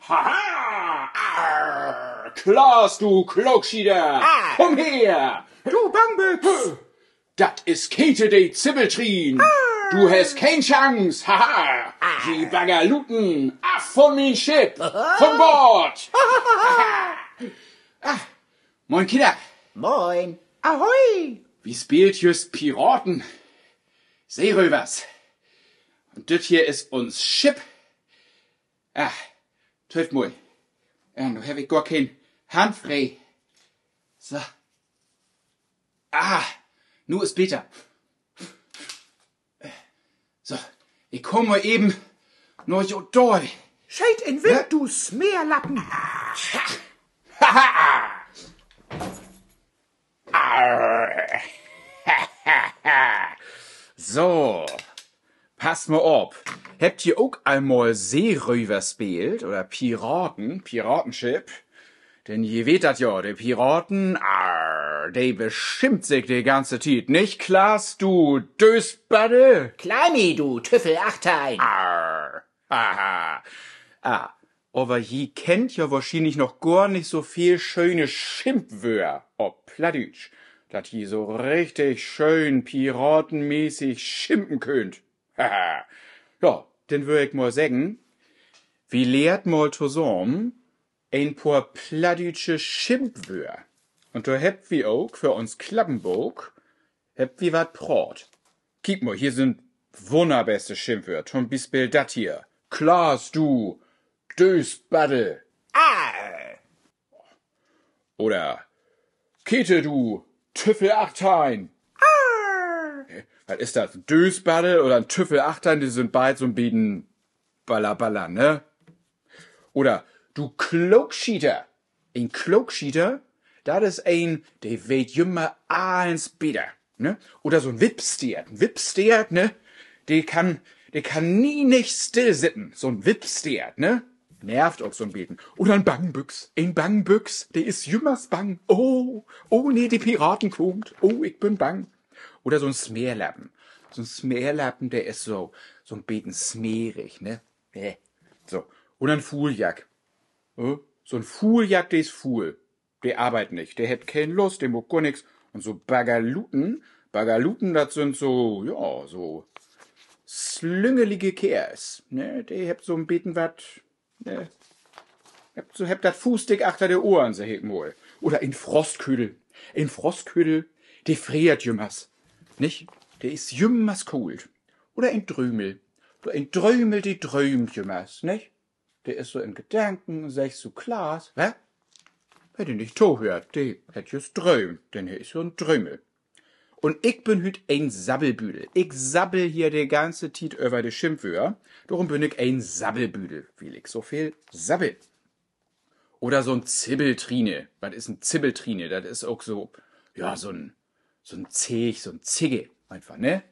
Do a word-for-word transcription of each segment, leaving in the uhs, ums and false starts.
Haha! Arr! Klaas, du Klookschieter! Kumm her! Du Bangbüx! Dat is Käthe, de Zibbeltrien! Du hest keen Chance! Haha! Ji Bagaluten, af von mien Schipp! Von Boord! Ah, moin, Kinner! Moin! Ahoi! Wi speelt jüst Piraten. Seerövers. Un düt hier is uns Schipp. Ah, tööv mal. Ja, nu heff ik gor keen Hand free. So. Ah, nu is beter. So, ik kaam mal even na jo daal. Scheet in Wind, du Smeerlappen. So, passt mal op. Hebbt ji ok al mal Seeröver speelt oder Piraten, Piratenschipp? Denn ji weet dat ja, de Piraten, arr, de beschimpt sik de ganze Tiet, nich, Klaas, du Dösbaddel? Kleimi, du Tüffel achtein. Arr, aha. Ah, aver ji kennt ja wohrschienlich noch gor nich so veel schöne Schimpwöör op Plattdüütsch, dat ji so richtig schöön piratenmäßig schimpen köönt. Ja, denn wöör ik mal seggen, wi lehrt mal tosamen en poor plattdüütsche Schimpwöör. Un dor hebbt wi ok för uns Klappenbook, hebbt wi wat praat. Kiek mal, hier sünd wunnerbeste Schimpwöör. To'n Bispeel dat hier. Klaas, du Dösbaddel. Oder Käthe, du Tüffel achtein. Wat is dat? En Dösbaddel oder en Tüffel achtein, de sünd beid so'n beten ballaballa, ne? Oder du Klookschieter. En Klookschieter, dat is een, de weet jümmer allens beter, ne? Oder so'n Wippsteert. En Wippsteert, ne? De kann, de kann nie nich still sitten. So'n Wippsteert, ne? Nervt ok so'n beten. Oder en Bangbüx. En Bangbüx, de is jümmers bang. Oh, oh nee, de Piraten kaamt. Oh, ik bün bang. Oder so'n Smeerlappen. So'n Smeerlappen, de is so, so'n beten smerig, ne? So. Oder en Fuuljack. So'n Fuuljack, de is fuul. De arbeidt nich, de hett keen Lust, de maakt gor nix. Un so Bagaluten, Bagaluten, dat sünd so, ja, so slüngelige Keerls, ne? De hebbt so'n beten wat, ne? Hebbt so, hebbt dat fuustdick achter de Ohren, segg ik mal. Oder en Frostködel. En Frostködel, de freert jümmers, nich? De is jümmers koolt. Oder en Drömel. Oder en Drömel, de dröömt jümmers, nich? De is so in Gedanken un seggt so: Klaas, wat? Hett he nich tohöört, de hett jüst dröömt, denn he is so'n Drömel. Un ik bün hüüt en Sabbelbüdel. Ik sabbel hier de ganze Tiet över de Schimpwöör. Dorüm bün ik en Sabbelbüdel, wiel ik so veel sabbel. Oder so'n Zibbeltrine. Wat is en Zibbeltrine? Dat is ok so, ja, so'n, so'n Zeeg, so'n Zigge eenfach, ne?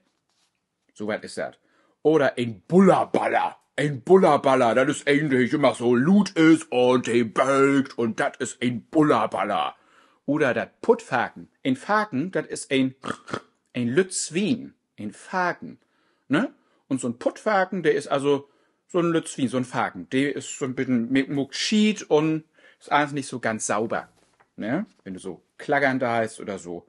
So wat is dat. Oder en Bullerballer. En Bullerballer, dat is een, de jümmer so luut is un de bölkt un dat is en Bullerballer. Oder dat Puttfarken. En Farken, dat is en, en lütt Swien. En Farken, ne? Un so'n Puttfarken, de is also so'n lütt Swien, so'n Farken. De is so'n beten, maakt Schiet un is allens nich so ganz sauber, ne? Wenn du so klackern deist oder so.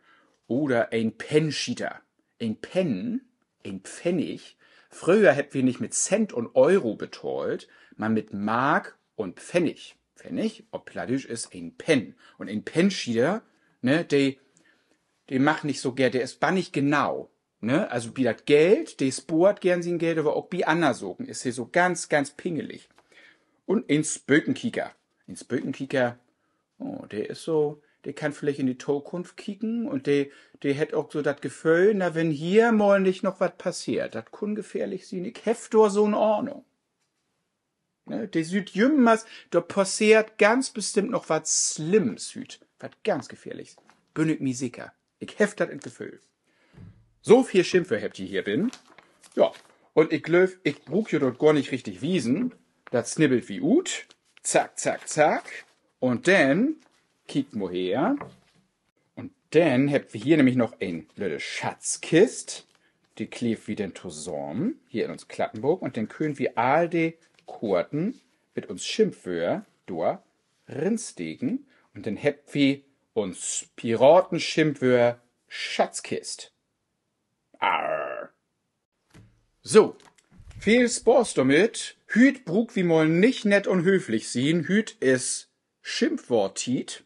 Oder en Pennschieter. En Penn, en Pfennig. Fröher hebbt wi nich mit Cent un Euro betahlt, man mit Mark un Pfennig. Pfennig op Plattdüütsch is en Penn. Un en Pennschieter, ne, de, de mag nich so geern, de is bannig genau, ne? Also bi dat Geld, de spoort geern sien Geld, aver ok bi anner Saken is he so ganz, ganz pingelig. Un en Spökenkieker. En Spökenkieker, oh, de is so, de kann villicht in de Tokunft kieken un de, de hett ok so dat Geföhl, na, wenn hier mal nich noch wat passeert, dat kunn gefährlich sien, ik heff dor so'n Ahnung. Ne, de süht jümmers, dor passeert ganz bestimmt noch wat Slimms hüüt, wat ganz Gefährliches. Bün ik mi seker. Ik heff dat in't Geföhl. So veel Schimpwöör hebbt ji hier binnen. Ja, un ik glööv, ik bruuk jo dat gor nich richtig wiesen. Dat snibbelt wi ut. Zack, zack, zack. Un denn, kiek mal her. Un denn hebbt wi hier nämlich noch en lütte Schatzkist. De kleevt wi denn tosamen, hier in uns Klappenbook. Un denn köönt wi all de Korten mit uns Schimpwöör dor rinsteken un denn hebbt wi uns Piratenschimpwöör-Schatzkist. Arr. So, veel Spaaß dormit. Hüüt bruukt wi mal nich nett un höflich sien. Hüüt is Schimpwoort-Tiet.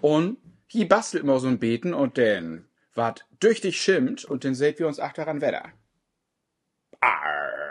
Un ji bastelt mal so'n beten un denn warrt düchtig schimpt un denn seht wi uns achteran wedder. Arr.